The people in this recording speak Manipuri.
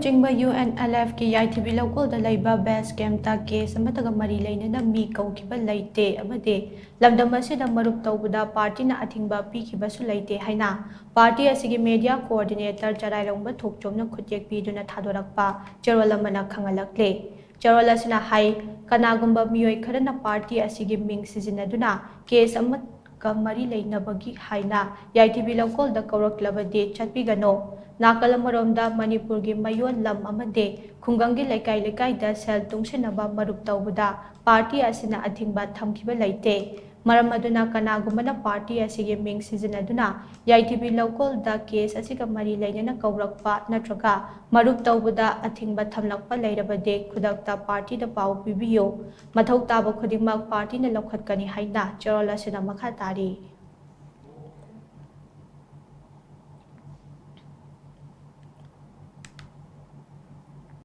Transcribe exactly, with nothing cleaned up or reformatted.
ꯆꯤꯡꯕ UNLFꯀꯤ ꯌꯥꯏꯊꯤꯕꯤ ꯂꯧꯀꯣꯜꯗ ꯂꯩꯕ base campꯇ case ꯑꯃꯠꯇꯒ ꯃꯔꯤ ꯂꯩꯅꯅ ꯃꯤ ꯀꯧꯈꯤꯕ ꯂꯩꯇꯦ ꯑꯃꯗꯤ ꯂꯝꯗꯝ ꯑꯁꯤꯗ ꯃꯔꯨꯞ ꯇꯧꯕꯗ partyꯅ ꯑꯊꯤꯡꯕ ꯄꯤꯈꯤꯕꯁꯨ ꯂꯩꯇꯦ ꯍꯥꯏꯅ party ꯑꯁꯤꯒꯤ media coordinator ꯆꯔꯥꯏꯔꯣꯡꯕ ꯊꯣꯛꯆꯣꯝꯅ ꯈꯨꯠꯌꯦꯛ ꯄꯤꯗꯨꯅ ꯊꯥꯗꯣꯔꯛꯄ ꯆꯦꯔꯣꯜ ꯑꯃꯅ ꯈꯪꯍꯜꯂꯛꯂꯦ꯫ ꯆꯦꯔꯣꯜ ꯑꯁꯤꯅ ꯍꯥꯏ, ꯀꯅꯥꯒꯨꯝꯕ ꯃꯤꯑꯣꯏ ꯈꯔꯅ party ꯑꯁꯤꯒꯤ ꯃꯤꯡ ꯁꯤꯖꯤꯟꯅꯗꯨꯅ case ꯑꯃꯒ ꯃꯔꯤ ꯂꯩꯅꯕꯒꯤ ꯍꯥꯏꯅ ꯌꯥꯏꯊꯤꯕꯤ ꯂꯧꯀꯣꯜꯗ ꯀꯧꯔꯛꯂꯕꯗꯤ ꯆꯠꯄꯤꯒꯅꯨ꯫ ꯅꯥꯀꯜ ꯑꯃꯔꯣꯝꯗ ꯃꯅꯤꯄꯨꯔꯒꯤ ꯃꯌꯣꯜ ꯂꯝ ꯑꯃꯗꯤ ꯈꯨꯡꯒꯪꯒꯤ ꯂꯩꯀꯥꯏ ꯂꯩꯀꯥꯏꯗ ꯁꯦꯜ ꯇꯨꯡꯁꯤꯟꯅꯕ ꯃꯔꯨꯞ ꯇꯧꯕꯗ party ꯑꯁꯤꯅ ꯑꯊꯤꯡꯕ ꯊꯝꯈꯤꯕ ꯂꯩꯇꯦ꯫ ꯃꯔꯝ ꯑꯗꯨꯅ ꯀꯅꯥꯒꯨꯝꯕꯅ party ꯑꯁꯤꯒꯤ ꯃꯤꯡ ꯁꯤꯖꯤꯟꯅꯗꯨꯅ ꯌꯥꯏꯊꯤꯕꯤ ꯂꯧꯀꯣꯜꯗ case ꯑꯁꯤꯒ ꯃꯔꯤ ꯂꯩꯅꯅ ꯀꯧꯔꯛꯄ ꯅꯠꯇ꯭ꯔꯒ ꯃꯔꯨꯞ ꯇꯧꯕꯗ ꯑꯊꯤꯡꯕ ꯊꯝꯂꯛꯄ ꯂꯩꯔꯕꯗꯤ ꯈꯨꯗꯛꯇ partyꯗ ꯄꯥꯎ ꯄꯤꯕꯤꯌꯨ꯫ ꯃꯊꯧ ꯇꯥꯕ ꯈꯨꯗꯤꯡꯃꯛ partyꯅ ꯂꯧꯈꯠꯀꯅꯤ ꯍꯥꯏꯅ ꯆꯦꯔꯣꯜ ꯑꯁꯤꯅ ꯃꯈꯥ ꯇꯥꯔꯤ꯫